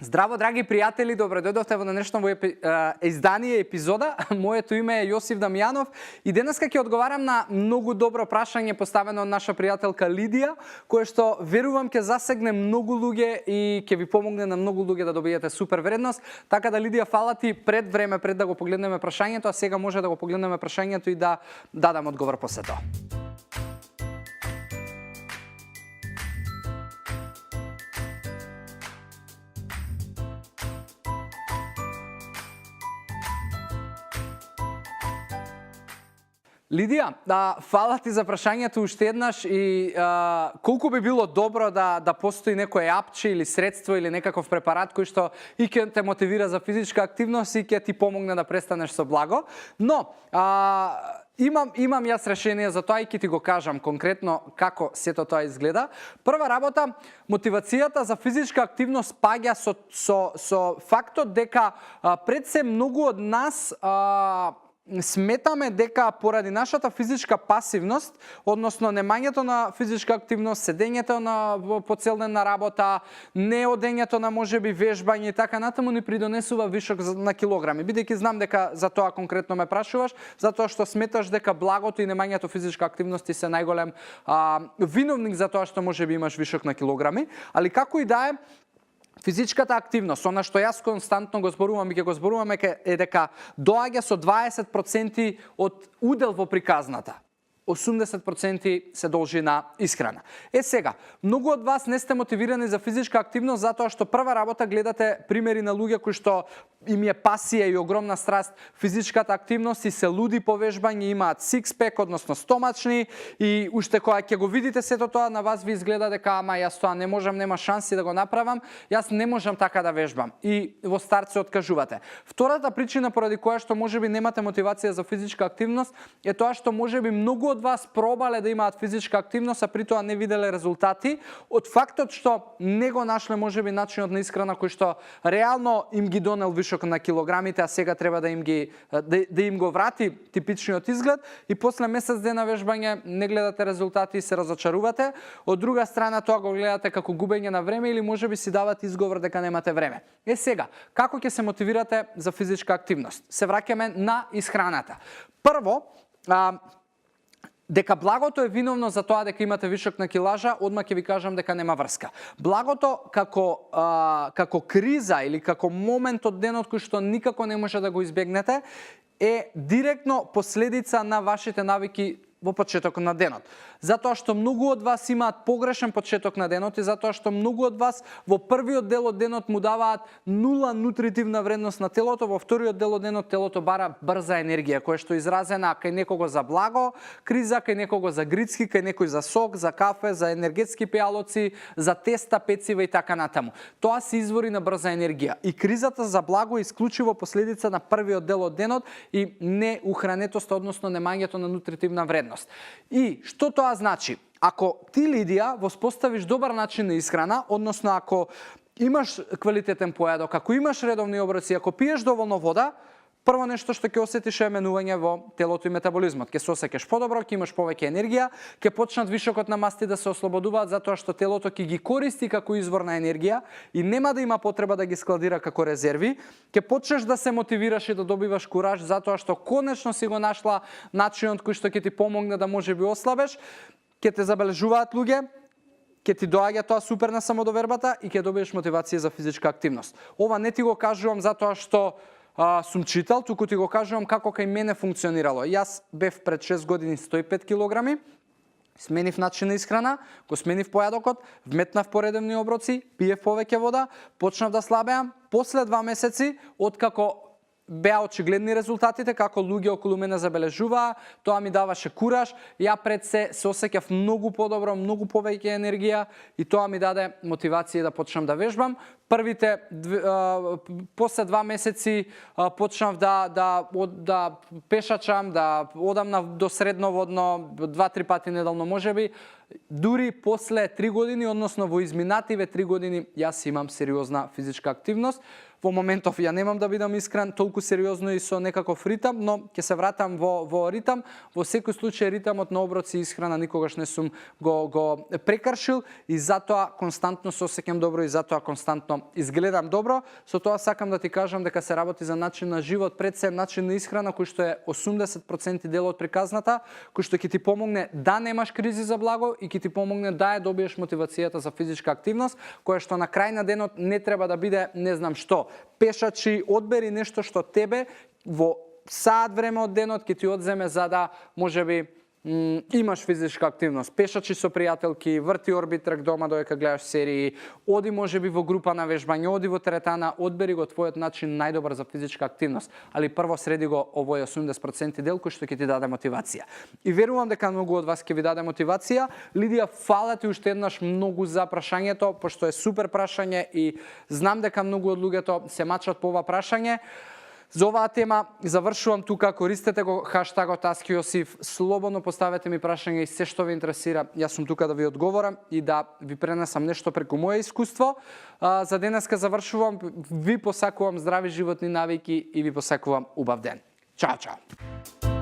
Здраво, драги пријатели, добро дојдовте во денешното издание епизода. Моето име е Јосиф Дамјанов и денеска ќе одговарам на многу добро прашање поставено од наша пријателка Лидија, кое што верувам ќе засегне многу луѓе и ќе ви помогне на многу луѓе да добиете супер вредност. Така да, Лидија, фала ти пред да го погледнеме прашањето, а сега може да го погледнеме прашањето и да дадам одговор после тоа. Лидија, фала ти за прашањето уште еднаш и колку би било добро да постои некој апче или средство или некаков препарат кој што и ќе те мотивира за физичка активност и ќе ти помогне да престанеш со благо. Но имам јас решение за тоа и ќе ти го кажам конкретно како сето тоа изгледа. Прва работа, мотивацијата за физичка активност паѓа со фактот дека пред се многу од нас сметаме дека поради нашата физичка пасивност, односно немањето на физичка активност, седењето по цел ден на работа, неодењето на можеби вежбање и така натаму ни придонесува вишок на килограми. Бидејќи знам дека за тоа конкретно ме прашуваш, затоа што сметаш дека благото и немањето физичка активност се најголем виновник за тоа што можеби имаш вишок на килограми, али како и да е, физичката активност, она што јас константно го зборувам и ќе го зборувам е дека доаѓа со 20% од удел во приказната. 80% се должи на исхрана. Сега, многу од вас не сте мотивирани за физичка активност затоа што прва работа гледате примери на луѓе кои што им е пасија и огромна страст физичката активност и се луди по вежбање, имаат сикспек, односно стомачни, и уште кога ќе го видите сето тоа, на вас ви изгледа дека јас тоа не можам, нема шанси да го направам, јас не можам така да вежбам и во старт се откажувате. Втората причина поради која што можеби немате мотивација за физичка активност е тоа што можеби многу од вас пробале да имаат физичка активност, а при тоа не виделе резултати од фактот што не го нашле можеби начинот на исхрана кој што реално им ги донел вишок на килограмите, а сега треба да им го врати типичниот изглед и после месец дена вежбање не гледате резултати и се разочарувате. Од друга страна тоа го гледате како губење на време или можеби си давате изговор дека немате време. Сега, како ќе се мотивирате за физичка активност? Се враќаме на исхраната. Прво, дека благото е виновно за тоа дека имате вишок на килажа, одма ќе ви кажам дека нема врска. Благото како криза или како момент од денот кој што никако не може да го избегнете е директно последица на вашите навики во почетокот на денот. Затоа што многу од вас имаат погрешен почеток на денот и затоа што многу од вас во првиот дел од денот му даваат нула нутритивна вредност на телото, во вториот дел од денот телото бара брза енергија, која што е изразена кај некого за благо криза, кај некого за грицки, кај некој за сок, за кафе, за енергетски пијалоци, за теста, пецива и така натаму. Тоа се извори на брза енергија. И кризата за благо е исклучиво последица на првиот дел од денот и неухранетост, односно немањето на нутритивна вредност. И што тоа значи? Ако ти, Лидија, воспоставиш добар начин на исхрана, односно ако имаш квалитетен појадок, ако имаш редовни оброци, ако пиеш доволно вода, прво нешто што ќе осетиш е менување во телото и метаболизмот. Ќе се осеќаш подобро, ќе имаш повеќе енергија, ќе почнат вишокот на масти да се ослободуваат затоа што телото ќе ги користи како извор на енергија и нема да има потреба да ги складира како резерви. Ќе почнеш да се мотивираш и да добиваш кураж затоа што конечно си го нашла начинот кој што ќе ти помогне да можеби ослабеш, ќе те забележуваат луѓе, ќе ти доаѓа тоа супер на самодовербата и ќе добиеш мотивација за физичка активност. Ова не ти го кажувам затоа што сум читал, туку ти го кажувам како кај мене функционирало. Јас бев пред 6 години 105 килограми, сменив начин на исхрана, го сменив појадокот, вметнав поредовни оброци, пиев повеќе вода, почнав да слабеам. После 2 месеци, откако беа очигледни резултатите, како луѓе околу мене забележуваа, тоа ми даваше кураж, ја пред се осеќав многу подобро, многу повеќе енергија и тоа ми даде мотивација да почнам да вежбам. После 2 месеци почнав да пешачам, да одам до средноводно 2-3 пати неделно можеби. Дури после 3 години, односно во изминативе 3 години, јас имам сериозна физичка активност. Во моментов ја немам, да бидам искрен, толку сериозно и со некаков ритам, но ќе се вратам во ритам. Во секој случај ритамот на оброци и исхрана никогаш не сум го прекршил и затоа константно се осеќам добро и затоа константно изгледам добро. Со тоа сакам да ти кажам дека се работи за начин на живот, пред се начин на исхрана кој што е 80% дел од приказната, кој што ќе ти помогне да немаш кризи за благо и ќе ти помогне да ја добиеш мотивацијата за физичка активност, која што на крај на денот не треба да биде не знам што. Пешачи, одбери нешто што тебе во саат време од денот ќе ти одземе за да можеби имаш физичка активност. Пешачи со пријателки, врти орбитрак дома додека гледаш серии, оди можеби во група на вежбање, оди во теретана, одбери го твојот начин најдобар за физичка активност, али прво среди го овој 80% дел кој што ќе ти даде мотивација. И верувам дека многу од вас ќе ви даде мотивација. Лидија, фала ти уште еднаш многу за прашањето, пошто е супер прашање и знам дека многу од луѓето се мачат по ова прашање. За оваа тема завршувам тука, користете го хаштагот #AskJosif, слободно поставете ми прашања и се што ве интересира, јас сум тука да ви одговорам и да ви пренесам нешто преку моје искуство. За денеска завршувам, ви посакувам здрави животни навики и ви посакувам убав ден. Чао, чао!